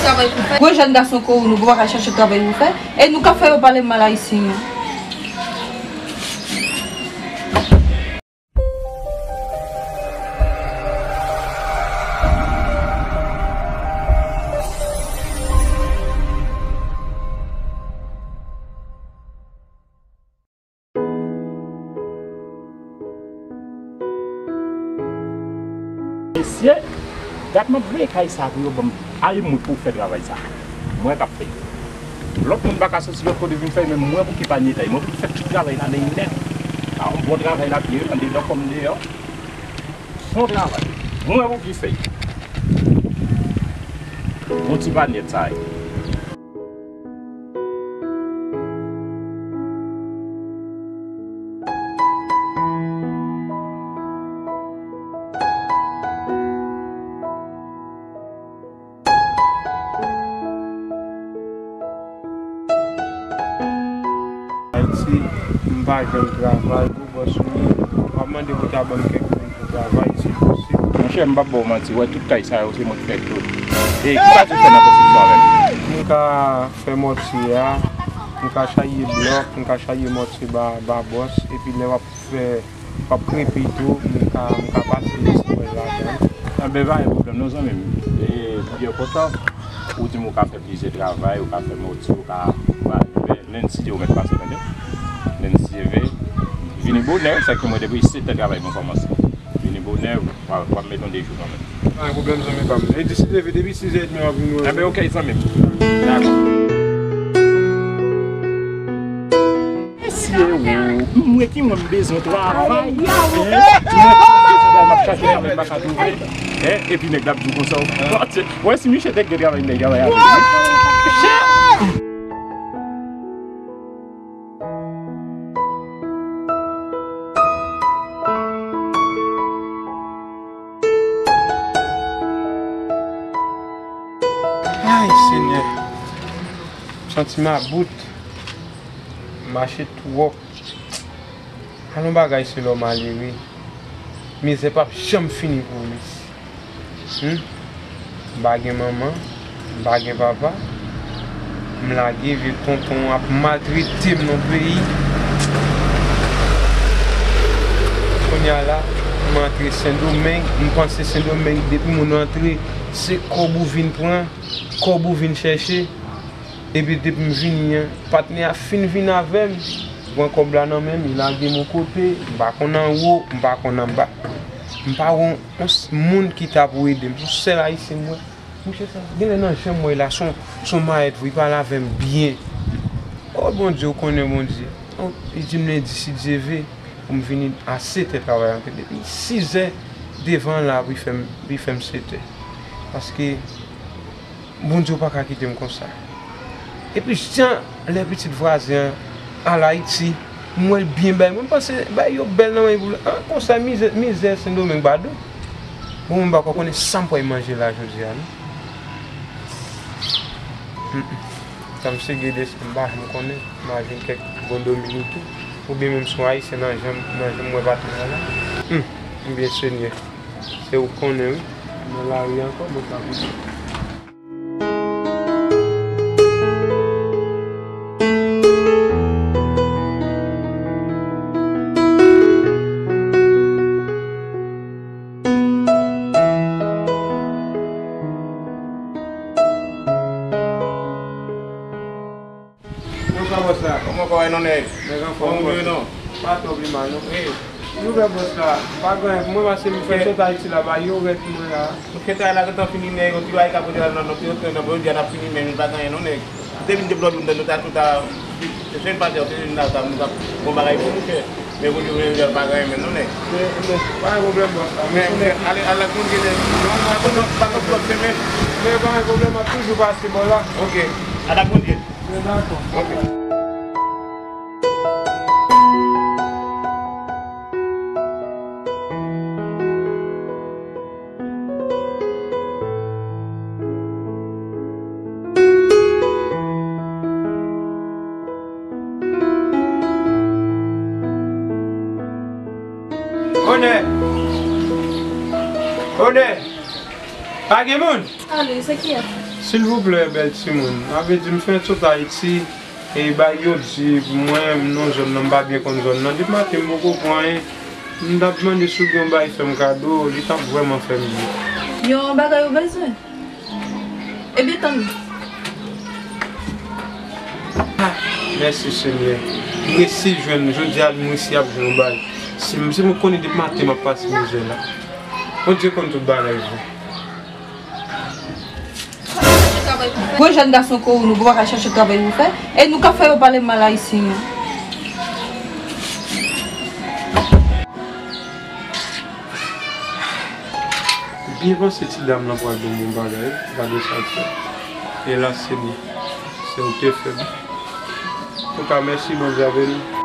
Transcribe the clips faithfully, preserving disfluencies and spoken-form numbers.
Travay pou fè. Gwo jèn gason kon ou, nou pa ka chache travay pou fè. E nou ka fè yo pale mal Ayisyen yo. Mesye, gad m ap veye kay sa pou yo ban m al moun pou fè travay sa. Mwen k ap fè. Lòt moun pa ka soti lòt kote vin fè, men mwen pou ki pa netay, mwen pou ki fè tout travay la nèt. A, yon bon travay l ap ye, andedan kòm deyò. Bon travay. Mwen pou ki fè. Yon ti pa nèt sa ye. Ayiti, m pa jwenn travay, gwo bòs ou ye, w ap mande pou ta ban m kèk moun pou travay, si posib. Monchè, m p ap ba w manti, w wè tout kay sa yo, se mwen ki fè tout. E ki bagay ou fè nan konstriksyon an menm? M ka fè mòtye a, m ka chaje blòk, m ka chaje mòtye ba, ba bòs, epi lè w ap fè, w ap krepi tou, m ka, m ka pase ti pwèl ladan l. Anben, pa gen pwoblèm non, zanmi m. E, m byen kontan ou di m ou ka fè plizyè travay, ou ka fè mòtye, ou ka, ou ka, Lendi, ou mèt pase, tande. Lendi, vini bonè, sa ki mwen depi sèt è travay mwen kòmanse. Vini bonè, w ap, w ap mete yon de jou kanmenm. Pa gen pwoblèm, zanmi pa m. E di si leve depi sis è edmi w ap vin wè. Enben, oke, zanmi m. Dakò. Mesye, ou, mwen ki mwen m bezwen travay. Mwen ki mwen bezwen travay, m ap chache travay, m pa ka twouve. Epi nèg la ap di w konsa, w wè si misye te gen travay, nèg la bay avè li. Ay, Senyè. M santi m about. M mache twòp. Alon bagay se lè w malere. Mizè p ap janm fini pou ou, mesye. Hmm? M pa gen manman, m pa gen papa. M lage vye tonton ap maltrete m nan peyi. Kounye a la, m antre Sendomeng, m panse Sendomeng depi moun antre, se kòb ou vin pran, kòb ou vin chèche. Epi depi m vini an, patnè a fin vin avè m, pran kòb la nan men m, li lage m yon kote, m pa konn anwo, m pa konn anba. M pa wè yon, yon s-, moun ki ta pou ede m. Se yon sèl Ayisyen m wè. Misye sa, genlè nan jan m wè l la, se yon, se yon mayèt vre, li pale avè m byen. O Bondye, ou konnen Bondye. O, li di m lendi, si Dye ve, pou m vini a sèt è travay an, depi sis è devan la, pou l fè m, pou l fè m sèt è. Paske Bondye ou pa ka kite m konsa. Epi jan lè pitit vwazen an al Ayiti, m wè l byen bèl. Mwen m panse bagay yo bèl nan men pou l. An, konsa mizè, mizè Sendomeng pa dou. Bon, mwen pa kwè konnen sa m pral manje la jodi a, non. Mm, mm. Sa m se gen desann, m pa janm konnen. Imajine kèk bon Dominiken. Oubyen menm se yon Ayisyen nan jan m, nan jan m wè patnè a la. Hmm, ebyen Senyè, se ou k konnen wi. Nan lari ankò, mwen pa konnen. Bonswa bòs la. Kòman kò w ye non nèg? Nèg anfòm. Kòman w ye non? Pa twò pi mal non. Wi. Nouvèl bòs la, pa gen anyen pou mwen paske m fè sot Ayiti la, ba yo rèt mwen la. Mwen fè travay la gentan fini nèg, yon ti bagay ka pote la nan, nan, nan, nan, jodi a n ap fini men nou pa gen anyen non nèg. Depi m te vle w nou ta, nou ta, se sèl patè, se youn la ta, nou ta bon bagay pou nou fè. Men pou jodi a pa gen anyen menm non nèg. Men, men, pa gen pwoblèm bòs la. Men, men, ale, ale ak Bondye nèg. Non, pa gen pwoblèm, pa gen pwoblèm, men. Men pa gen pwoblèm, m ap toujou pase bò la. Ok. Ale ak Bondye. Mwen dakò. Ok. Onè! Onè! Pa gen moun? Ale, se kiyès? Silvouplè, bèl timoun. Sa vle di, m fenk sot Ayiti, e bay yo di pou mwen, m nan zòn nan, m pa byen konn zòn nan. Depi maten, m poko pran anyen. M t ap mande si w gen yon bagay fè m kado, li t ap vrèman fè m byen. Yon bagay ou bezwen? Ebyen, tann. Ah, mèsi, Senyè. M resi jwenn, jodi a, m resi ap jwenn yon bagay. Si, si m konnen depi maten, m ap pase mizè la. Bondye konn tout bagay vre. Gwo jèn gason kon ou, nou pa ka chache travay pou fè, e nou ka fè yo pale mal Ayisyen yo. M byen panse ti dam lan pral ban m yon bagay, gade sa l fè. Elas, Senyè, se ou te fè m. Antouka, mèsi, Bondye avè nou.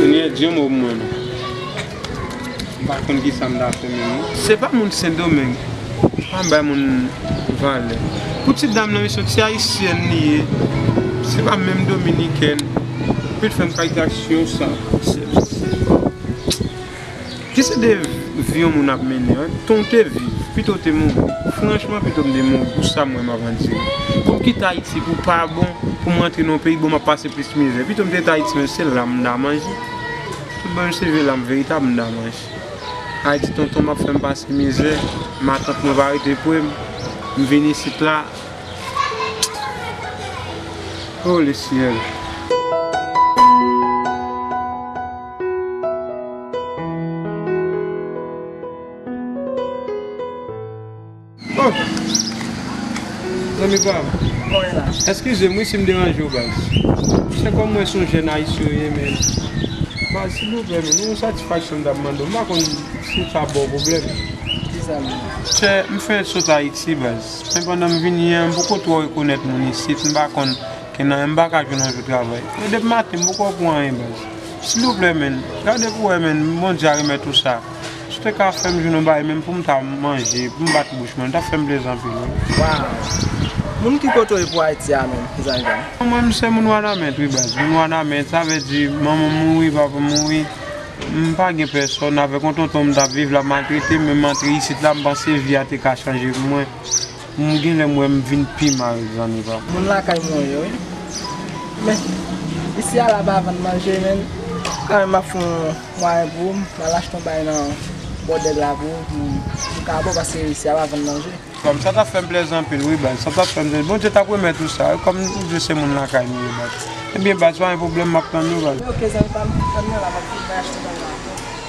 Senyè, di yon mo pou mwen non. M pa konn kisa m ta fè menm non. Se pa moun Sendomeng. Pa bay moun valè. Pou ti dam nan, misye se ayisyèn li ye. Se pa menm dominikèn. Pou l fè m kalite aksyon sa. Se, se, ki se de vi yon moun ap mennen, wi. Tan w te viv, pito w te mouri. Franchman, pito m te mouri. Pou sa mwen m ap andire. Pou m kite Ayiti, pou pa bon, pou m rantre nan yon peyi, bon, m ap pase plis mizè. Pito m te rete Ayiti, men se la m ta manje. Tout bon, m se vye la m veritab m ta manje. Ayiti tonton m ap fè m pase mizè, matant mwen pa rete pre m, m vin isit la. Oh, le syèl. Oh! Zanmi pa m. Mwen la. Eskize m wi si m deranje w, baz. Se kòm mwen se yon jèn ayisyen w ye, men, baz, silvouplè, men, yon satisfaksyon m t ap mande w. M pa konn si sa ba w pwoblèm. Kisa menm? Chè, m fenk sot Ayiti, baz. Men pandan m vini an, m poko twò rekonèt moun isit. M pa konn Ke nan, m pa ka jwenn yon jou travay. Men depi maten, m poko pran anyen, baz. Silvouplè, menn. Gade pou wè, menn. Bondye a remèt ou sa. Si w te ka fè m jwenn yon bagay, menm pou m ta manje, pou m bat bouch mwen, li t ap fè m plezi anpil, wi. Waw. Moun ki kote w ye pou Ayiti a, menm, zanmi pa m? Mwen, m se moun Wanament, wi, baz. Moun Wanament, sa vle di, manman m mouri, papa m mouri. M pa gen pèsòn, avèk yon tonton m t ap viv, l ap maltrete m, men m antre isit la, m panse vi a te ka chanje pou mwen. M genlè m wè m vin pi mal, zanmi pa m. Moun lakay mwen yo, wi. Men, isi a la pa vann manje, men kanmenm m ap fè yon mwayen pou m, m al achte yon bagay nan bò dèg la pou, pou, pou m ka ba w, paske isi a pa vann manje. Kòm sa t ap fè m plezi anpil, wi, baz. Sa t ap fè m plezi. Bondye t ap remèt ou sa, wi, kòm ou di se moun lakay nou ye, baz. Ebyen, baz, pa gen pwoblèm, m ap tann ou, baz. Ok, zanmi pa m, tann mwen la, m ap vin achte bagay la.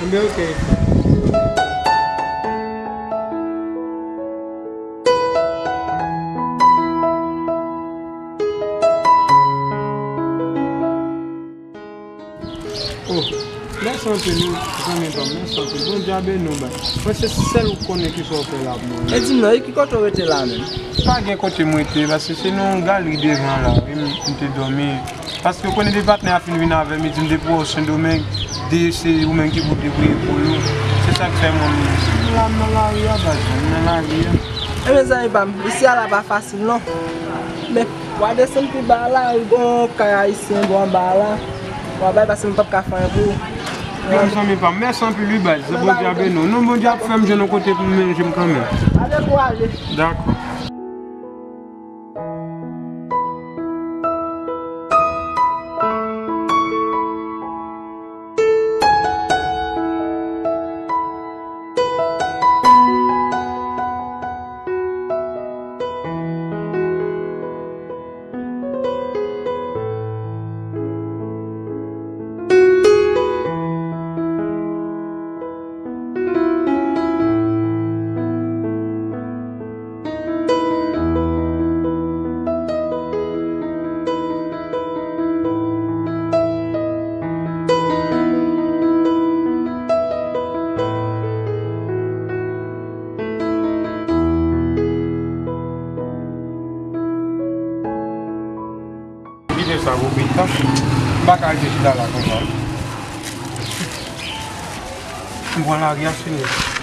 Enben, ok. Oh, mèsi anpil, wi, zanmi pa m, mèsi anpil. Bondye a beni w, baz. Mwen se sèl ou konnen kisa w fè la pou mwen. E di m non, e ki kote w rete la menm? Pa gen kote m rete, paske se nan yon galri devan la, wi, m, m te dòmi. Paske w konnen depi patnè a fin vin avè m, li di m depi w wè w Sendomeng, de se ou menm ki pou debouye pou ou. Se sa k fè mwen, m la, m nan lari a, baz, m nan lari a. Ebyen, zanmi pa m, isi a la pa fasil non. Men, w a desann pi ba la, gon kay ayisyen bò anba la. W a bay, paske m p ap ka fè anyen pou ou. Bon, zanmi pa m, mèsi anpil, wi, baz. Bondye a beni w. Non, Bondye ap fè m jwenn yon kote pou m manje m kanmenm. Ale, kouraje. Dakò. M pa ka rete chita la konsa. M pran lari a, se